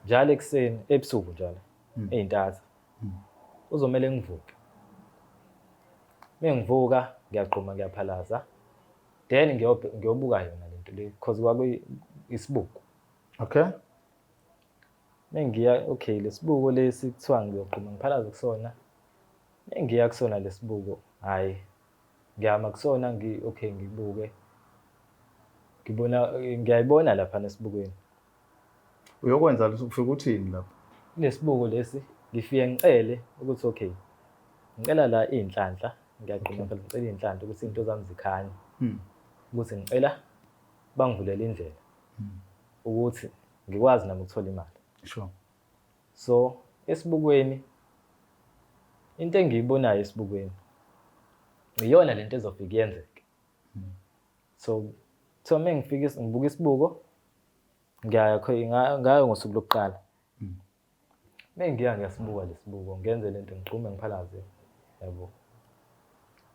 Njalo ekuseni, ebusuku njalo, ey'ntatha, uzomele ngivuke. Mengivuka ngiyagquma ngiyaphalaza, then ngiyobuka yona lento le because kwakuyi isibuko. Okay. Mengiya okay lesibuko lesi kuthiwa ngiyogquma ngiphalaze kusona. Mengiya kusona lesibuko, hhayi ngiyama kusona ngi okay ngibuke. Ngibona ngiyayibona lapha nesibukweni. Uyokwenza ufika uthini lapho? Kulesibuko lesi ngifike ngicele ukuthi okay ngicela la iy'nhlanhla ngiyagquma phela ngicela iy'nhlanhla ukuthi iy'nto zami zikhanye. Ukuthi ngicela bangivulele indlela ukuthi ngikwazi nami ukuthola imali. Sure. So esibukweni into engiyibonayo esibukweni iyona lento ezofika yenzeke. So kuthiwa uma ngifika ngibuka isibuko ngiyaya ngayo ngosuku lokuqala. Mengiya ngiyasibuka lesibuko ngenze lento ngigqume ngiphalaze yabo.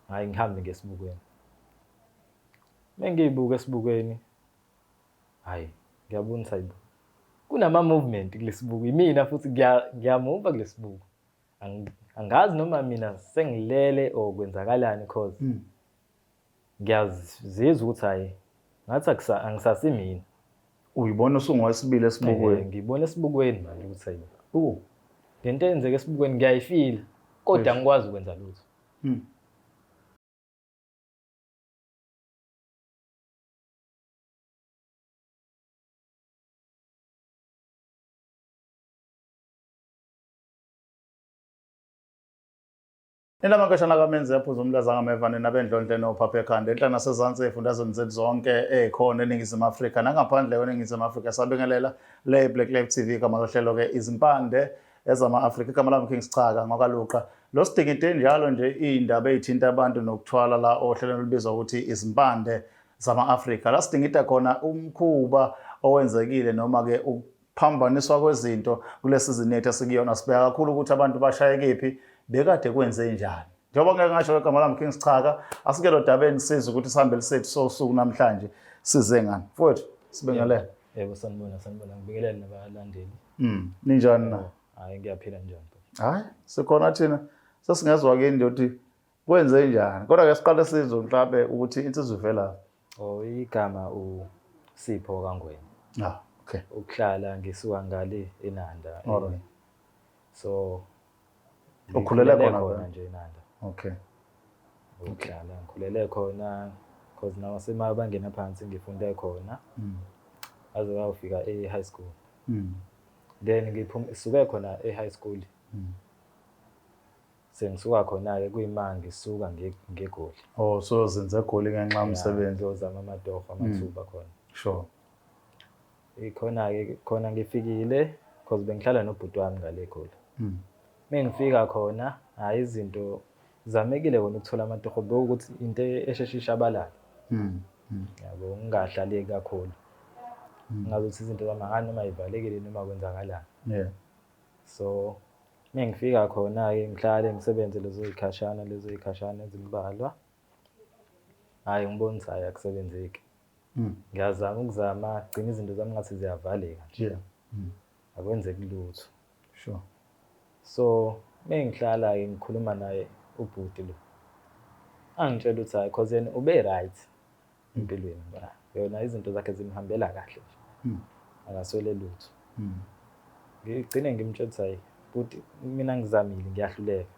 Hayi ngihambe ngesibukweni. Mengiyibuka esibukweni hayi ngiyabona ukuthi hayibo kunama movement kulesibuko imina futhi ngiyamuva kulesibuko. Angazi noma mina sengilele or kwenzakalani cause ngiyazizwa ukuthi hayi ngathi angisasimina. Uyibona usungowesibili esibukweni? Ngibona esibukweni manje ukuthi hayi. Lento eyenzeka esibukweni ngiyayifila kodwa angikwazi ukwenza lutho. Nina kamenzi yaphuza umlaza ngamevane nabendlondle nophapha ekhanda enhla nasezansi ey'fundazweni zethu zonke ey'khona eNingizimu Afrika nangaphandle kweNingizimu Afrika. Sabingelela le Black Life TV, igama lohlelo-ke izimpande ezama-Afrika. Igama lami King Sichaka ngokaLuqa. Lo sidingide njalo nje iy'ndaba ey'thinta abantu nokuthwala la ohlelweni olubizwa ukuthi izimpande zama-Afrika. La sidingida khona umkhuba owenzekile noma-ke ukuphambaniswa kwezinto kule sizini yethu esikuyona. Sibheka kakhulu ukuthi abantu bashaye kephi, bekade kwenze njani. Njengoba ngeke ngasho igama lami King Sichaka, asike lo dabeni sizwe ukuthi sihambe lisethu sosuku namhlanje size ngani. Mfowethu, sibingelele. Yebo, sanibona, sanibona. Ngibingelele nabalandeli. Ninjani na? Hayi ngiyaphila njani? Hayi, sikhona thina. Sesingezwa kini nje ukuthi kwenze njani. Kodwa ke siqale sizwe mhlawumbe ukuthi insizwa ivela. Oh, igama uSipho kaNgwenya. Ah, okay. Ukuhlala ngisuka ngale eNanda. All right. So ukhulele khona khona nje eNanda. Okay. Ukuhlala ngikhulele khona because nawasema bangena phansi ngifunde khona. Aze ngayofika e high school. Then ngiphuma suke khona e high school. Sengisuka khona-ke kuyima ngisuka ngeGoli. Oh, so zenze eGoli ngenxa yomsebenzi. Ngiyozama amatoho amathuba khona. Sure. Ikhona-ke khona ngifikile because bengihlala nobhuti wami ngale eGoli. Mengifika khona hhayi izinto zamekile kona ukuthola amatoho bekuwukuthi into esheshe ishabalale. Yabo ngingahlaleki kakhulu. Ngazuthi izinto zami angani noma yivalekile noma kwenzakalani. Yeah. So mengifika khona-ke ngihlale ngisebenze lezo y'khashana lezo y'khashana ezimbalwa. Hhayi ngibona ukuthi hhayi akusebenzeki. Ngiyazama ukuzama gcina izinto zami ngathi ziyavaleka nje. Yeah. Akwenzeki lutho. Sure. So mengihlala-ke ngikhuluma naye ubhuti lo. Angitshela ukuthi hhayi cause yena ube right empilweni ba. Yona izinto zakhe zimhambela kahle nje. Akaswele lutho. Ngigcine ngimtshela ukuthi hhayi bhuti mina ngizamile ngiyahluleka.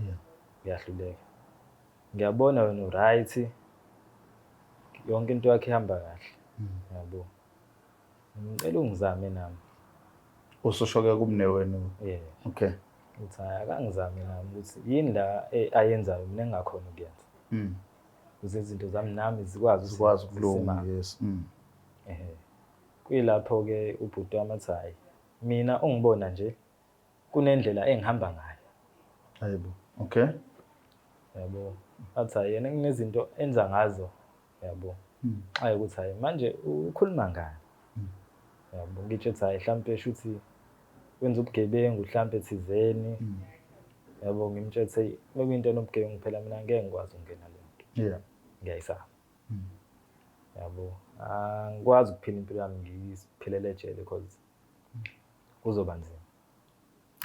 Yeah. Ngiyahluleka. Ngiyabona wena u-right. Yonke into yakhe ihamba kahle. Yabo. Ngicela ungizame nami. Ususho-ke kumnewenu. Yeah. Okay. Uthi hhayi akangizame nami ukuthi yini la ayenzayo mina engingakhona ukuyenza. Ukuze izinto zami nami zikwazi ukuthi Zikwazi ukulunga, zisimame. yes. Ehhe. Kuyilapho-ke ubhuti wami athi hhayi mina ungibona nje kunendlela engihamba ngayo. Hayibo. Okay. Yabo. Athi hhayi yena kunezinto enza ngazo. Yabo. Hayi ukuthi hhayi manje ukhuluma ngani? Yabo ngitsho ukuthi hhayi mhlampe shuthi wenza ubugebengu mhlampe thizeni. Yabo ngimtshela ukuthi bekuyinto enobugebengu phela mina ngeke ngikwazi ukungena le nto. Yeah. Ngiyayisaba. Yabo. Angikwazi ukuphila impilo yami ngiyiphilele ejele because Kuzoba nzima.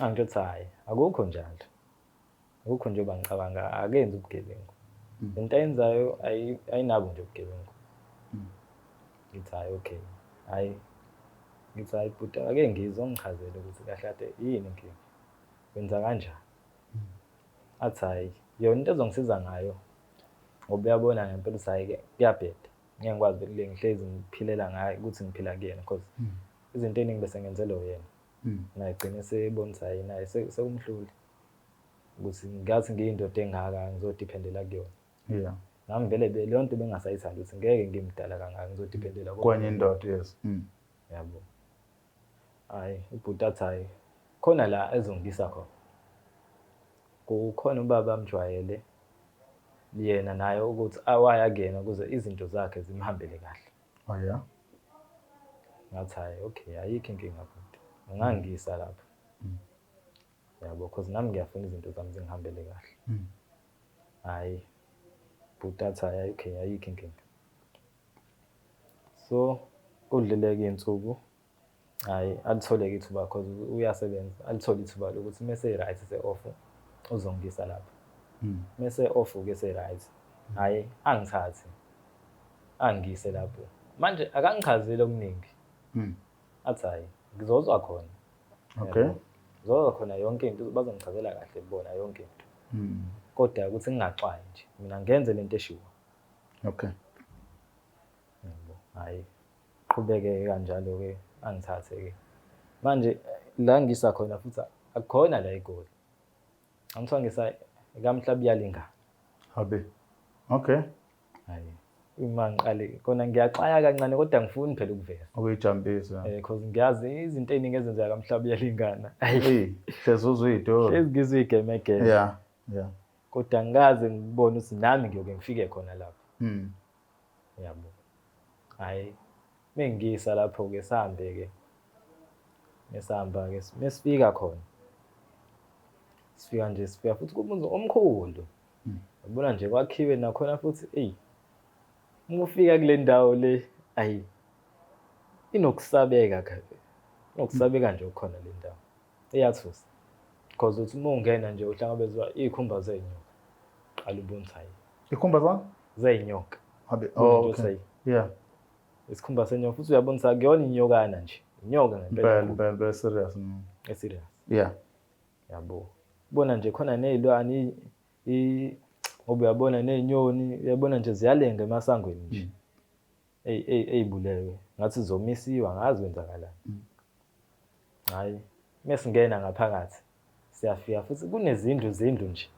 Angitsho ukuthi hhayi, akukho njalo. Akukho njengoba ngicabanga, akenzi ubugebengu. Lento ayenzayo ayinabo nje ubugebengu. Ngithi hhayi, okay. Hhayi, ngithi hhayi bhuti, ake ngizwe ungichazele ukuthi kahle kahle yini inkinga, wenza kanjani? Athi hhayi, yona into ezongisiza ngayo ngoba uyabona ngempela ukuthi hhayi-ke kuyabheda. Ngeke ngikwazi vele ngihlezi ngiphilela ngaye ukuthi ngiphila kuyena because izinto ey'ningi bese ngenzelwa uyena. Naye gcine esebona ukuthi hhayi naye sekumhlule ukuthi ngathi ngiyindoda engaka ngizodiphendela kuyona. Nami vele leyo nto bengasayithandi ukuthi ngeke ngimdala kangaka ngizodiphendela kwenye indoda, yes. Yabo. Hhayi, ubhuti athi hhayi, khona la ezongisa khona. Kukhona ubaba amjwayele yena naye ukuthi awaya kuyena ukuze izinto zakhe zimhambele kahle. Oh yeah. Ngathi hhayi, okay, ayikho inkinga bhuti. Ungangisa lapho. Yabo, cause nami ngiyafuna izinto zami zingihambele kahle. Hhayi, bhuti athi hhayi, okay, ayikho inkinga. So, kudluleke iy'nsuku, hhayi, alitholeke ithuba cause uyasebenza, alithole ithuba lokuthi mese right se-off, uzongisa lapho. Mese off-ke se-right, hhayi, angithathe, angiyise lapho. Manje akangichazeli okuningi. Athi hhayi, ngizozwa khona. Ngizozwa khona yonke into, bazongichazela kahle bona yonke into. Kodwa ukuthi ngingaxwayi nje, mina ngenze lento eshiwo. Yabo, hhayi, qhubeke kanjalo-ke, angithathe-ke. Manje la ngisa khona futhi akukhona la eGoli. Angithiwa ngisa kaMhlabuyalingana. Habe. Okay. Hhayi, uma ngiqale kona ngiyaxwaya kancane kodwa angifuni phela ukuveza. Ukuyijampisa. Cause ngiyazi izinto ey'ningi ezenzeka kaMhlabuyalingana. Hey, hlezi uzwe iy'tori. Hlezi ngizwe igemegeme. Yeah, yeah. Kodwa angikaze ngibone ukuthi nami ngiyoke ngifike khona lapho. Yabo. Hhayi, mengiyisa lapho-ke sihambe-ke. Mesihamba-ke, mesifika khona. Sifika nje, sifika futhi kumuzi omkhulu. Yabona nje kwakhiwe nakhona futhi, eyi, uma ufika kule ndawo le, ayi, inokusabeka kabi. Inokusabeka nje okukhona le ndawo. Iyathusa. Because uthi uma ungena nje uhlangabezwa iy'khumba zey'nyoka. Qala ubone ukuthi hhayi. Iy'khumba zani? Zey'nyoka. Habe, Ubone oh, nje okay. ukuthi hhayi. Yeah. Isikhumba senyoka futhi uyabona ukuthi akuyona inyokana nje. Inyoka ngempela. Impela, impela, impela serious. Serious. Yeah. Yabo. Ubona nje khona ney'lwane ngoba uyabona ney'nyoni, uyabona nje ziyalenga emasangweni nje. Ey'bulewe. Ngathi zomisiwa, angazi kwenzakalani. Hhayi, mesingena ngaphakathi siyafika futhi kunezindlu zindlu nje.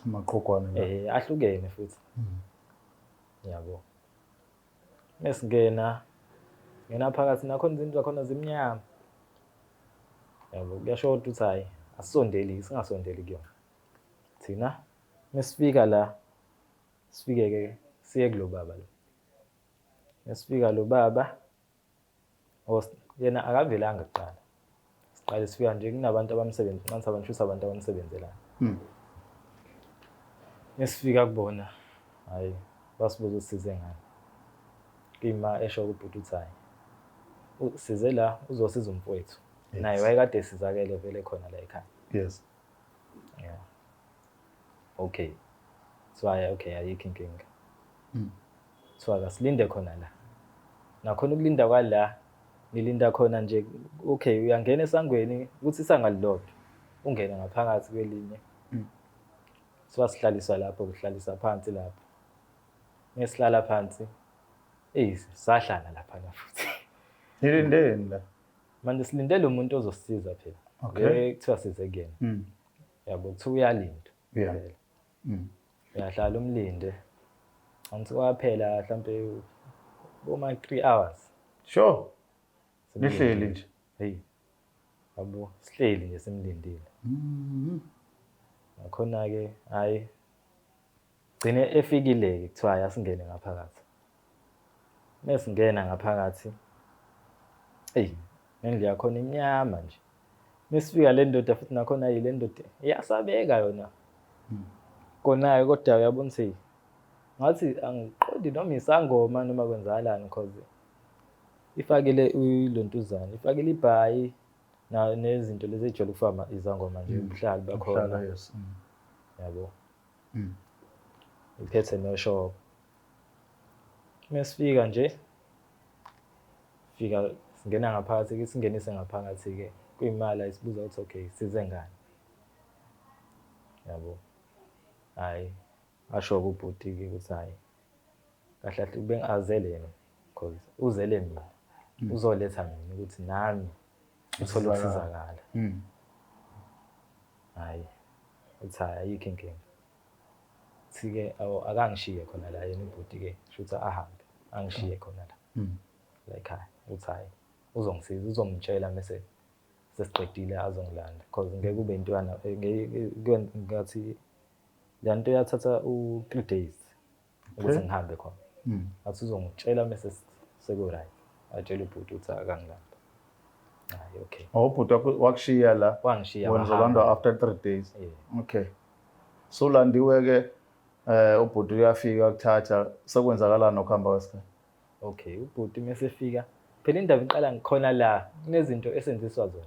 Amaqhugwane la. Ahlukene futhi. Yabo. Mesingena ngena phakathi nakhona izindlu zakhona zimnyama. Yabo, kuyasho ukuthi hhayi, asisondeli, singasondeli kuyona. Thina mesifika la sifike-ke siye kulo baba lo. Mesifika lo baba, yena akavelanga kuqala. Siqale sifika nje kunabantu abamsebenzi, ncansi abantu shuthi abantu abamsebenzelayo. Mesifika kubona, hhayi, basibuza ukuthi size ngani. Ima esho kubhuti ukuthi hhayi, size la uzosiza umfowethu. Naye wayekade esizakele vele khona la ekhaya. Yeah. Okay. So hhayi, okay, ayikho inkinga. So akasilinde khona la. Nakhona ukulinda kwala, nilinda khona nje, okay, uyangena esangweni, ukuthi isango alilodwa. Ungene ngaphakathi kwelinye. So asihlaliswa lapho, kuhlalisa phansi lapho. Mesihlala phansi, eyi, sahlala laphana futhi. Nilindeni la? Manje silindele umuntu ozosisiza phela. Le kuthiwa size kuyena. Yabo, kuthiwa uyalinda. Phela. Uyahlala umlinde. Angithi kwaphela mhlambe boma 3 hours. Sure. Nihleli nje. Hey. Yabo, sihleli nje simlindile. Nakhona ke hayi gcine efikile ke kuthiwa asingene ngaphakathi. Mesingena ngaphakathi, eyi, nendlu yakhona imnyama nje. Mesifika le ndoda futhi nakhona le ndoda iyasabeka yona. Konayo kodwa uyabona ukuthi ngathi angiqondi noma isangoma noma kwenzakalani cause ifakile ilontuzana, ifakile ibhayi. Na nezinto lezi ejwayele ukufaka izangoma nje, ubuhlali bakhona. Uhlala, yes. Yabo. Iphethe noshoba. Mesifika nje, fika singena ngaphakathi ke, singenise ngaphakathi ke kuyimali, ayisibuza ukuthi okay, size ngani, yabo. Hayi, asho kubhuti ke ukuthi hayi, kahle kahle bengazele yena because uzele mina, uzoletha mina ukuthi nami ngithole ukusizakala. Hayi, uthi hayi, ayikho inkinga. Thi-ke akangishiye khona la yena ubhuti-ke, shuthi ahambe angishiye khona la la ekhaya. Uthi hhayi, uzongisiza, uzongitshela mese sesiqedile azongilanda, cause ngeke kube intwana ngathi le nto yathatha u-3 days ukuthi ngihambe khona. Athi uzongitshela mese seku-right, atshele ubhuti ukuthi akangilanda. Hhayi, okay. Oh, ubhuti wakho wakushiya la? Wangishiya. Wena uzolandwa wahamba. After 3 days? Yeah. Okay, so landiwe ke, ubhuti uyafika kuthatha, sekwenzakalani nokuhamba kwesikhathi? Okay, ubhuti mesefika phela, indaba iqala ngikhona la, kunezinto esenziswa zona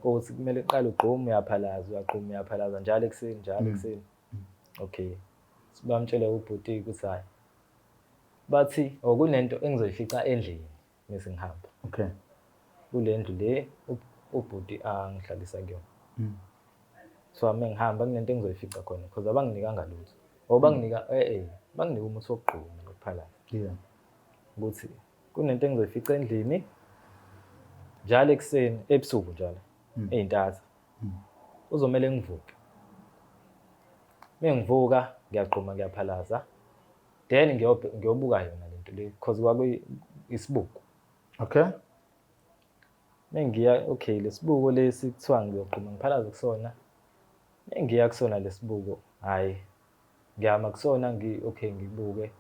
ukuthi kumele uqale ugqume, uyaphalaza, uyagquma, uyaphalaza njalo ekuseni, njalo ekuseni. Okay, bamtshele ubhuti ukuthi hayi, bathi oh, kunento engizoyifica endlini mese ngihamba kule ndlu le ubhuti angihlalisa kuyona. So uma ngihamba kunento engizoyifica khona, because abanginikanga lutho or banginika banginika umuthi wokugquma nokuphalaza, ukuthi kunento engizoyifica endlini njalo ekuseni, ebusuku njalo ey'ntatha uzomele ngivuke. Mengivuka ngiyagquma, ngiyaphalaza, then ngiyobuka yona lento le, because kwakuyi isibuko. Mengiya, okay, lesibuko lesi kuthiwa ngiyogquma ngiphalaze kusona. Mengiya kusona lesibuko, hhayi, ngiyama kusona, okay, ngibuke,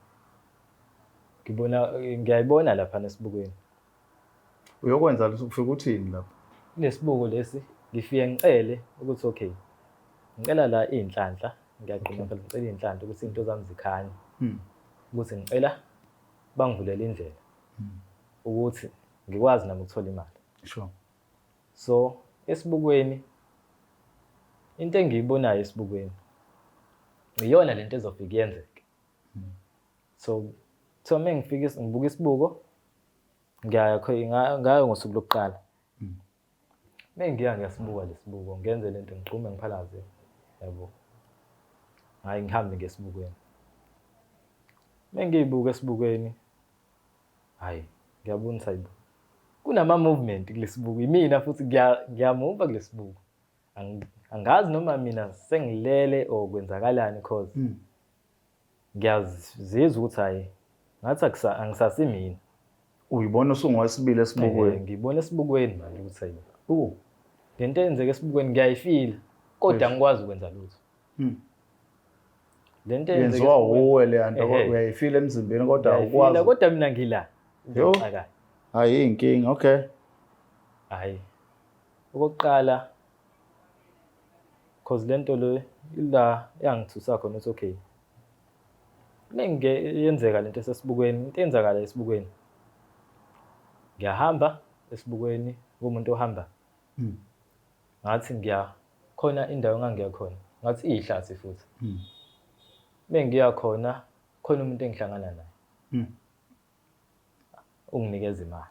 ngibona, ngiyayibona lapha nesibukweni. Uyokwenza ufika uthini lapho? Kulesibuko lesi ngifike ngicele ukuthi okay, ngicela la iy'nhlanhla, ngiyagquma phela, ngicela iy'nhlanhla ukuthi iy'nto zami zikhanye, ukuthi ngicela bangivulele indlela ukuthi ngikwazi nami ukuthola imali. So esibukweni, into engiyibonayo esibukweni iyona lento ezofika yenzeke. So kuthiwa uma ngifika ngibuka isibuko, ngiyaya ngayo ngosuku lokuqala. Mengiya ngiyasibuka lesibuko, ngenze lento, ngigqume, ngiphalaze, yabo. Hhayi, ngihambe ngesibukweni. Mengiyibuka esibukweni, hhayi, ngiyabona ukuthi hayibo, kunama-movement kulesibuko. Imina futhi ngiyamuva kulesibuko. Angazi noma mina sengilele or kwenzakalani, cause ngiyazizwa ukuthi hhayi, ngathi angisasimina. Uyibona usungowesibili esibukweni? Ngibona esibukweni manje ukuthi hayi, lento eyenzeka esibukweni ngiyayifila, kodwa angikwazi ukwenza lutho. Lento eyenzeka Yenziwa esibukweni wuwe leya nto? Ehhe. Uyayifila emzimbeni kodwa ngiyayifila, awukwazi. Kodwa mina ngila. Yo. Ngixakayo. Hayi, inkinga, okay. Hhayi, okokuqala, cause lento le ila yangithusa khona ukuthi okay, menge yenzeka lento esesibukweni, into eyenzakala esibukweni, ngiyahamba esibukweni kumuntu ohamba, ngathi ngiya khona indawo engangiya khona, ngathi iyihlathi futhi. Mengiya khona, khona umuntu engihlangana naye, unginikeza imali.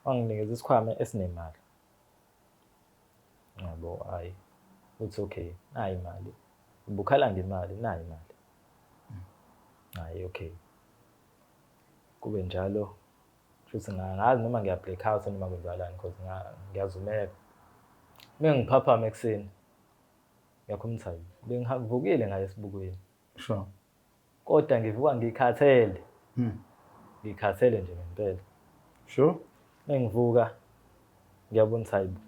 Wanginikeza isikhwama esinemali, yabo. Hayi, uthi okay, nayi imali, ubukhala ngemali, nayi imali. Hayi, okay, kube njalo futhi. Ngazi noma ngiya black out noma kwenzakalani, because ngiyazumeka. Mengiphaphama ekuseni, ngiyakhumbula ukuthi hayi, bengivukile ngaye esibukweni, kodwa ngivuka ngikhathele, ngikhathele nje ngempela. Mengivuka ngiyabona ukuthi hayibo,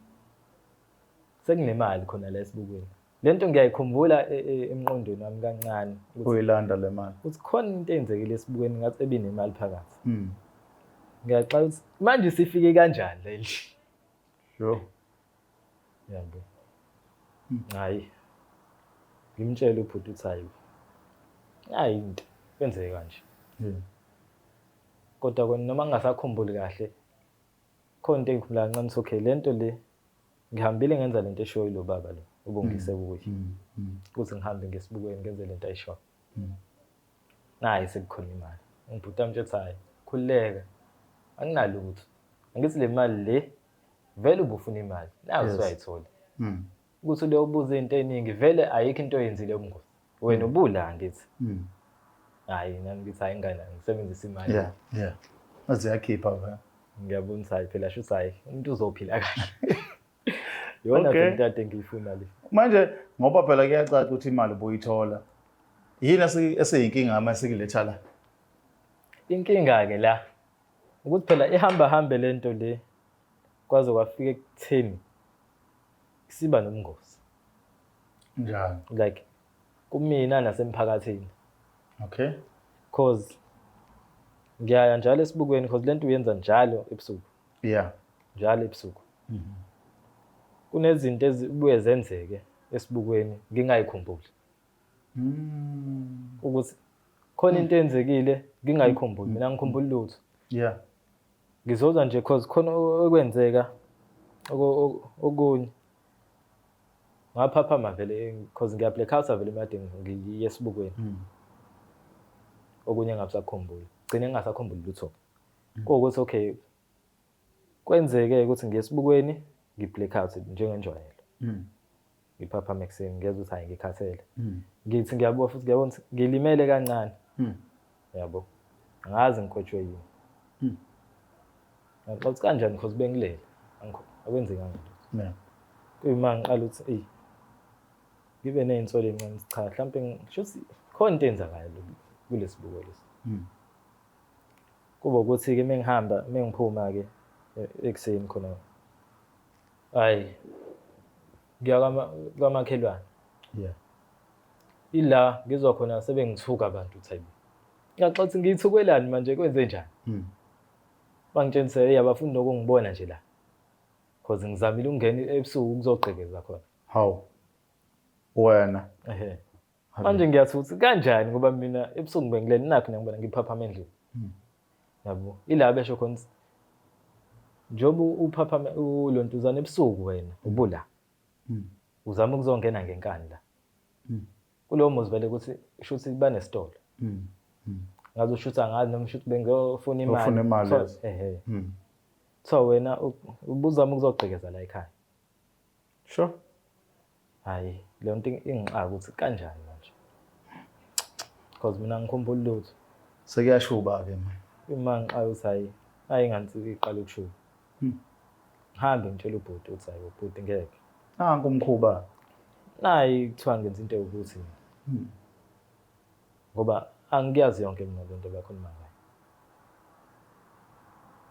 sekunemali khona la esibukweni. Lento ngiyayikhumbula emqondweni wami kancane ukuthi Uyilanda le mali. Ukuthi khona into eyenzekile esibukweni, ngathi ebinemali phakathi. Ngiyaxaka ukuthi manje sifike kanjani la endlini. Yabo, hayi, ngimtshele ubhuti ukuthi hayi, hayi, into kwenzeke kanje, kodwa kona noma ngingasakhumbuli kahle. Khona into engikhumbula kancane ukuthi okay, le nto le ngihambile ngenza lento eshoyo lo baba lo ubungise kuye ukuthi ngihambe ngesibukweni ngenze lento ayishoyo. Nayi sekukhona imali. Ngibhuti wami nje hayi, khululeka. Anginalutho. Angithi le mali le vele ubufuna imali. Nayo usuyayithola. Ukuthi uyobuza into eningi vele ayikho into oyenzile ubungozi. Wena ubula angithi. Hayi nami ngithi hayi ngane ngisebenzisa imali. Yeah. Aziyakhipha vele. Ngiyabona ukuthi hayi phela shuthi hayi umuntu uzophila kahle. Yona phela into ade ngiyifuna le. Manje ngoba phela kuyacaca ukuthi imali ubuyithola. Yini esiyinkinga uma sikuletha la? Inkinga-ke la ukuthi phela ihamba hambe lento le kwaze kwafika ekutheni siba nobungozi. Njani? Like kumina nasemphakathini. Okay. Cause ngiyaya njalo esibukweni cause lento uyenza njalo ebusuku. Yeah. Njalo ebusuku. Kunezinto ezibuye zenzeke esibukweni ngingayikhumbuli. Ukuthi khona into eyenzekile ngingayikhumbuli, mina ngikhumbula lutho. Yeah. Ngizozwa nje cause khona okwenzeka okunye. Ngaphaphama vele cause ngiya blackout vele made ngiye esibukweni. Okunye engasakhumbuli. Gcine ngingasakhumbuli lutho. Kuwukuthi okay kwenzeke ukuthi ngiye esibukweni ngi-blackout njengenjwayelo. Ngiphaphama ekuseni ngiyezwa ukuthi hayi ngikhathele. Ngithi ngiyabuka futhi ngiyabona ukuthi ngilimele kancane. Yabo. Angazi ngikhotshwe yini. Ngixoxa ukuthi kanjani because bengilele. Akwenzekanga lutho. Yeah. Kuyima ngiqala ukuthi eyi ngibe ney'nsolo ey'ncane ukuthi cha mhlampe ngisho ukuthi khona into eyenzakayo kulesibuko lesi. Kuba ukuthi-ke uma ngihamba, uma ngiphuma-ke ekuseni khona, hhayi ngiya kwamakhelwane. Yeah. Ila ngizwa khona sebengithuka abantu ukuthi hayibo. Ngiyaxoxa ukuthi ngiyithukwelani manje kwenze njani? Bangitshela ukuthi hey abafuni nokungibona nje la. Cause ngizamile ukungena ebusuku ukuzogqekeza khona. Hawu. Wena. Ehhe. Manje ngiyathi ukuthi kanjani ngoba mina ebusuku bengilele nakho ngiyabona ngiphaphama endlini. Yabo. Ila besho khona ukuthi njengoba uphaphama ulontuzana ebusuku wena ubula. Uzama ukuzongena ngenkani la. Kulowo muzi vele ukuthi shuthi banesitolo. Ngaze ushuthi angazi noma shuthi bengizofuna imali. Ufuna imali, yes. Ehhe. So wena ubuzama ukuzogqekeza la ekhaya. Sure. Hayi, leyo nto ingixaka ukuthi kanjani manje. Because mina ngikhumbula lutho. Sekuyashuba ke manje. Uma ngiqala ukuthi hayi, hayi ngathi iqala ukushuba. Ngihambe ngitshela ubhuti ukuthi hayi ubhuti ngeke. Nanku umkhuba. Nayi kuthiwa ngenza into ewukuthi. Ngoba angiyazi yonke mina lento abakhuluma ngayo.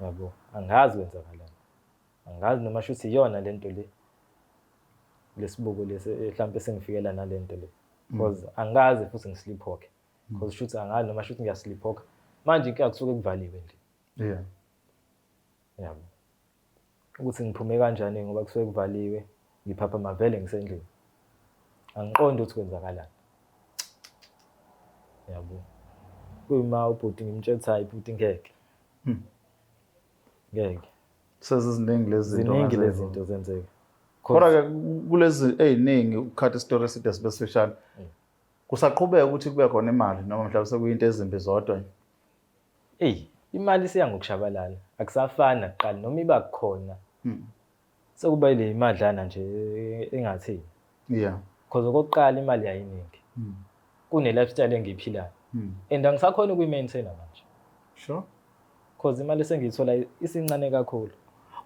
Yabo, angazi kwenzakalani. Angazi noma shuthi iyona lento le. Lesibuko lesi mhlawumbe sengifikela nalento le. Because angazi futhi ngisleepwalk. Because shuthi angazi noma shuthi ngiyasleepwalk. Manje inkinga kusuke kuvaliwe nje. Yeah. Yabo. Ukuthi ngiphume kanjani ngoba kusuke kuvaliwe, ngiphaphama vele ngisendlini. Angiqondi ukuthi kwenzakalani. Yabo. Kuyima ubhuti ngimtshela ukuthi hayi bhuti ngeke. Ngeke. Seziziningi lezi zinto. Ziningi lezi zinto zenzeka. Kodwa ke kulezi eziningi ukukhatha isitori eside sibe sifishane. Kusaqhubeka ukuthi kube khona imali noma mhlawumbe sekuyinto ezimbi zodwa nje. Eyi, imali isiya ngokushabalala. Akusafani nakuqala noma iba khona. Sekuba ile imadlana nje engathini. Yeah. Because okokuqala imali yayiningi. Kune lifestyle engiyiphilayo. And angisakhona ukuyi-maintain manje. Sure. Because imali esengiyithola isincane kakhulu.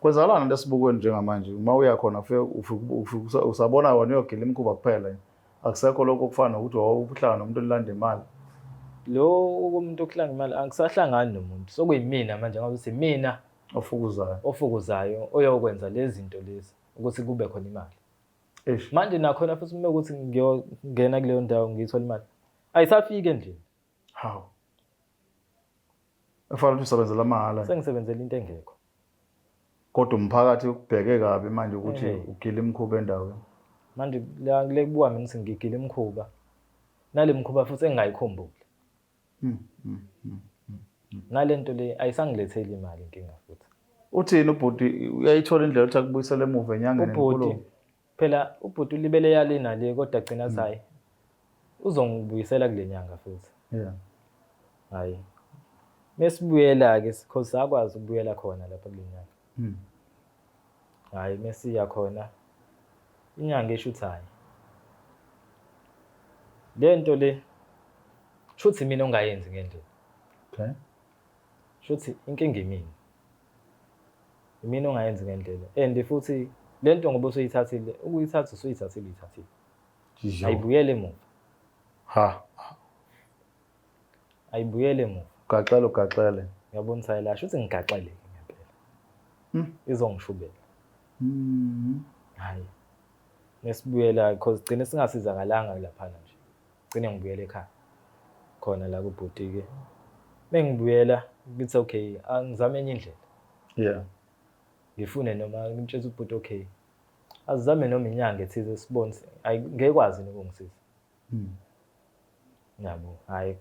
Kwenzakalani into esibukweni njengamanje? Uma uya khona ufike usabona wena uyogila imikhuba kuphela. Akusekho lokho okufana nokuthi wawuhlala nomuntu olanda imali. Lo umuntu okuhlanga imali angisahlangani nomuntu. Sokuyimina manje ngabe ukuthi mina ofukuzayo. Ofukuzayo oyokwenza lezi zinto lezi ukuthi kube khona imali. Eish. Manje nakhona futhi uma ukuthi ngiyongena kuleyo ndawo ngiyithola imali. Ayisafiki endlini. Hawu. Efana ukuthi usebenzela amahhala. Sengisebenzela into engekho. Kodwa umphakathi ukubheke kabi manje ukuthi ugila imikhuba endaweni. Manje la kule kubuka mina ukuthi ngigila imikhuba. Nale mikhuba futhi engingayikhumbuli. Nalento le ayisangiletheli imali inkinga futhi. Uthini ubhuti, uyayithola indlela yokuthi akubuyisele emuva enyangeni? Ubhuti enkulu? Phela ubhuti ulibele yale nale, kodwa gcina athi hayi, uzongibuyisela kule nyanga futhi. Hayi, mesibuyela-ke, cause sakwazi ukubuyela khona lapha kule nyanga. Hhayi, mesiya khona inyanga esho ukuthi hhayi, le nto le shuthi mina ongayenzi ngendlela. Shuthi inkinga imina, imina ongayenzi ngendlela, and futhi le nto ngoba usuyithathile, ukuyithatha usuyithathile, uyithathile, ayibuyele emuva. Ha. Ayibuyele emuva. Ugaxele, ugaxele. Ngiyabona ukuthi la shuthi ngigaxele ngempela. Izongishubela. Hayi, mesibuyela, cause gcine singasizakalanga laphana nje, gcine ngibuyela ekhaya khona la kubhuti-ke. Mengibuyela ngithi okay, angizame enye indlela. Ngifune noma ngimtshela ubhuti okay, azizame noma inyanga ethize sibone, ngeke kwazi nokungisiza. Yabo, hhayi,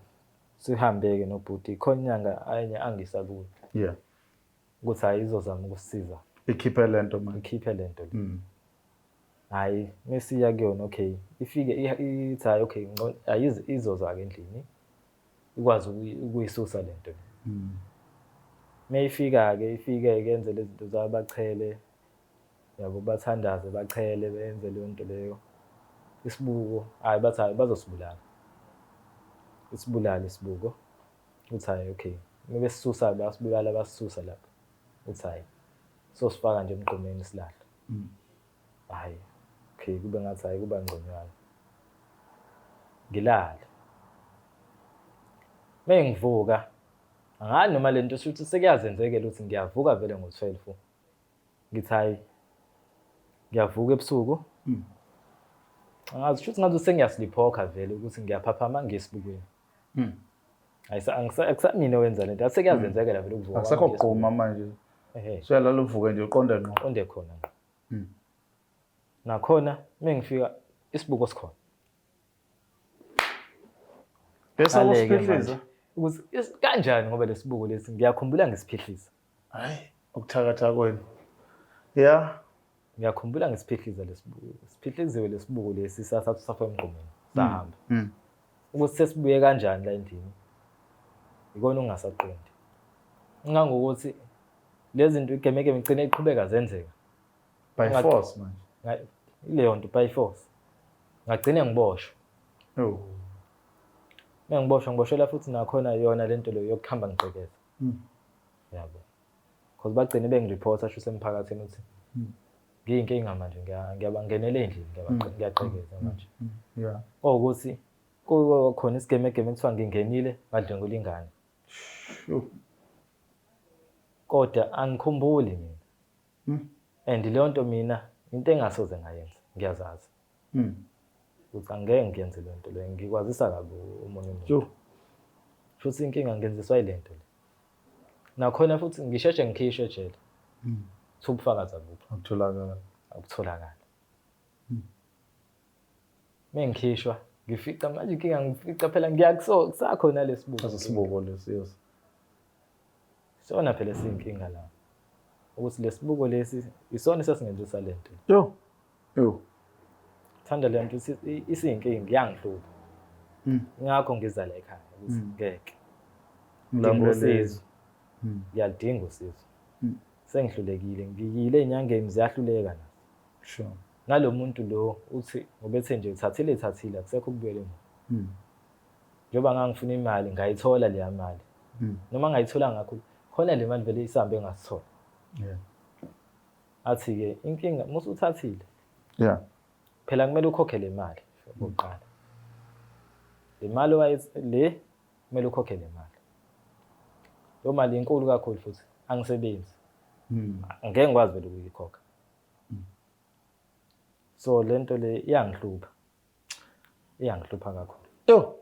sihambe-ke nobhuti, khona inyanga enye angisa kuyo. Ukuthi hhayi, izozama ukusisiza. Ikhiphe lento manje. Ikhiphe lento le. Hhayi, mesiya kuyona okay, ifike ithi hhayi okay, ngcono ayize izoza-ke endlini, ikwazi ukuyisusa lento le. Meyifika-ke, ifike-ke yenze lezi zinto zayo, bachele, yabo, bathandaze, bachele, benze leyo nto leyo. Isibuko, hhayi, bathi hhayi, bazosibulala. Isibulale isibuko. Uthi hhayi okay, uma besisusa basibulala, basisusa lapha. Uthi hhayi, sosifaka nje emgqomeni silahle. Hhayi, okay, kube ngathi hhayi kuba ngconywana. Ngilale. Mengivuka, angazi noma le nto shuthi sekuyazenzekela ukuthi ngiyavuka vele ngo-12. Ngithi hhayi, ngiyavuka ebusuku. Angazi shuthi ngathi sengiyasiliphokha vele ukuthi ngiyaphaphama ngiye esibukweni. Akusamina owenza lento, asekuyazenzekela vele ukuvuka. Akusekho kugquma manje. Suyalala uvuke nje uqonde ngqo. Uqonde khona ngqo. Nakhona mengifika isibuko sikhona. Bese usiphihliza. Ukuthi kanjani ngoba lesibuko lesi ngiyakhumbula ngisiphihliza. Hayi, ukuthakatha kwenu. Yeah. Ngiyakhumbula ngisiphihliza lesibuko. Siphihliziwe lesibuko lesi, sathatha safa emgqomeni, sahamba. Ukuthi sesibuye kanjani la endlini, ikona ongasaqondi. Ngangokuthi lezi zinto igemegeme igcine iqhubeka zenzeka. By force manje. Ileyo nto by force. Ngagcine ngiboshwa. Oh. Mengiboshwa ngiboshelwa futhi nakhona yona lento leyo yokuhamba ngigqekeza. Yabo. Because bagcine bengireporta sho semphakathini ukuthi ngiyinkinga manje, ngiyabangenela endlini, ngiyaqhekeza manje. Ukuthi kukhona isigemegeme kuthiwa ngingenile ngadlwengula ingane. Kodwa angikhumbuli mina. And leyo nto mina into engasoze ngayenza, ngiyazazi. Ukuthi angeke ngiyenze leyo nto leyo, ngikwazisa kabi omunye umuntu. Futhi inkinga ngenziswa yile nto le. Nakhona futhi ngisheshe ngikhishwe ejele. Kuthiwa ubufakazi abukho. Akutholakali. Akutholakali. Mengikhishwa ngifica manje inkinga, ngifica phela ngiyakuso kusakhona lesibuko. Asibuko lesi, yes. Sona phela siyinkinga la. Ukuthi lesibuko lesi isona esasingenzisa lento. Yo. Yo. Thanda le nto isiyinkinga, iyangihlupha. Ingakho ngiza la ekhaya ukuthi ngeke. Ngidinga usizo. Ngiyalidinga usizo. Sengihlulekile, ngiyile enyangeni ziyahluleka nazo. Nalo muntu lo uthi ngobethe nje uthathile ethathile, akusekho ukubuyela emuva. Njengoba ngangifuna imali ngayithola leya mali. Noma ngayithola ngakho khona le mali vele isambe engasithola. Athi-ke inkinga musuthathile. Phela kumele ukhokhe le mali okokuqala. Le mali le kumele ukhokhe le mali. Lo mali inkulu kakhulu futhi angisebenzi. Angeke ngikwazi vele ukuyikhokha. So lento le iyangihlupha. Iyangihlupha kakhulu. Yo,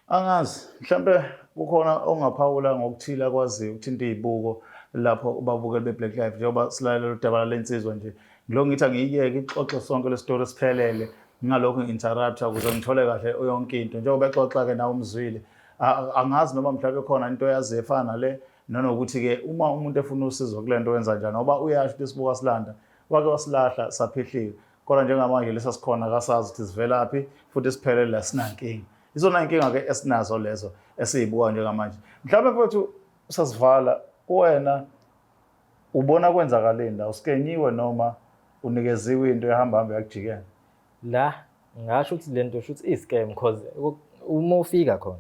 angazi mhlambe kukhona ongaphawula ngokuthile akwaziyo ukuthinta izibuko lapho ubabukeli beBlack Life, njengoba silalela udaba lensizwa nje. Ngilo ngithi angiyiyeke ixoxe sonke le story siphelele, ngingalokhu ngi-interrupta ukuze ngithole kahle yonke into. Njengoba exoxa ke nawe umzwile, angazi noma mhlawumbe khona into oyaziyo efana nale. Nanokuthi-ke uma umuntu efuna usizo kule nto wenza njani, ngoba uyasho ukuthi isibuka silanda wake wasilahla saphihlika, kodwa njengamanje lesa sikhona kasazi ukuthi sivelaphi futhi siphelele la, sinankinga. Izona inkinga-ke esinazo lezo esiyibuka njengamanje. Mhlawumbe mfowethu sasivala, kuwena ubona kwenzakaleni la? Usikenyiwe noma unikeziwe into ehamba hamba yakujikela? La ngasho ukuthi lento shuthi i-scam, cause uma ufika khona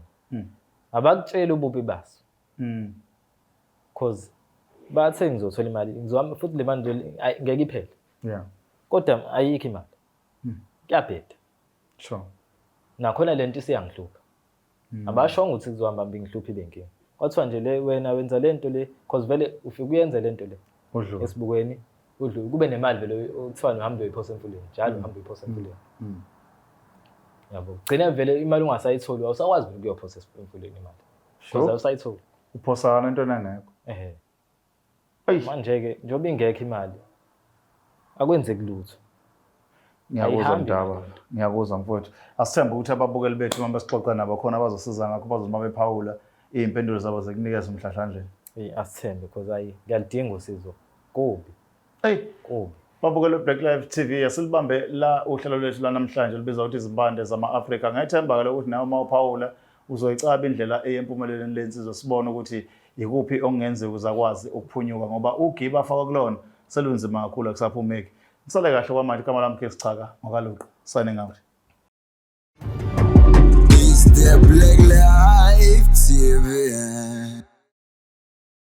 abakutsheli ububi baso. Cause bathe ngizothola imali, ngizohamba futhi le mali le ngeke iphele. Kodwa ayikho imali. Kuyabheda. Nakhona lento isiyangihlupha. Abashongo ukuthi kuzohamba hambe ngihluphe ibe inkinga. Kwathiwa nje le wena wenza lento le cause vele ufike uyenze lento le Udlule. Esibukweni udlule kube nemali vele okuthiwa uhambe uyiphosa emfuleni njalo, uhambe uyiphosa emfuleni. Yabo, gcina vele imali ungasayitholi, awusakwazi vele ukuyophosa emfuleni imali because awusayitholi. Uphosana into engekho. Ehe. Eyi. Manje-ke njengoba ingekho imali, akwenzeki lutho. Ngiyakuzwa. Ayihambi Mdaba. imali. Ngiyakuzwa mfowethu. Asithembe ukuthi ababukeli bethu uma besixoxa nabo khona bazosiza ngakho, bazothi uma bephawula iy'mpendulo zabo zikunikeza umhlahlandlela. Eyi, asithembe because ayi, ngiyaludinga usizo, kubi. Eyi. Kubi. Babukeli Black Life TV, asilibambe la uhlelo lwethu lanamhlanje libizwa ukuthi Izimpande Zama-Afrika. Ngiyethemba-ke ukuthi nawe uma uphawula uzoyicaba indlela eyempumelelweni lensizwa, sibone ukuthi ikuphi okungenziwa ukuze akwazi ukuphunyuka, ngoba ugibe afakwa kulona selunzima kakhulu, akusaphumeki. Nisale kahle kwamanje. Igama lami Chaka ngokaLuqu, signing out. It's the Black Life TV.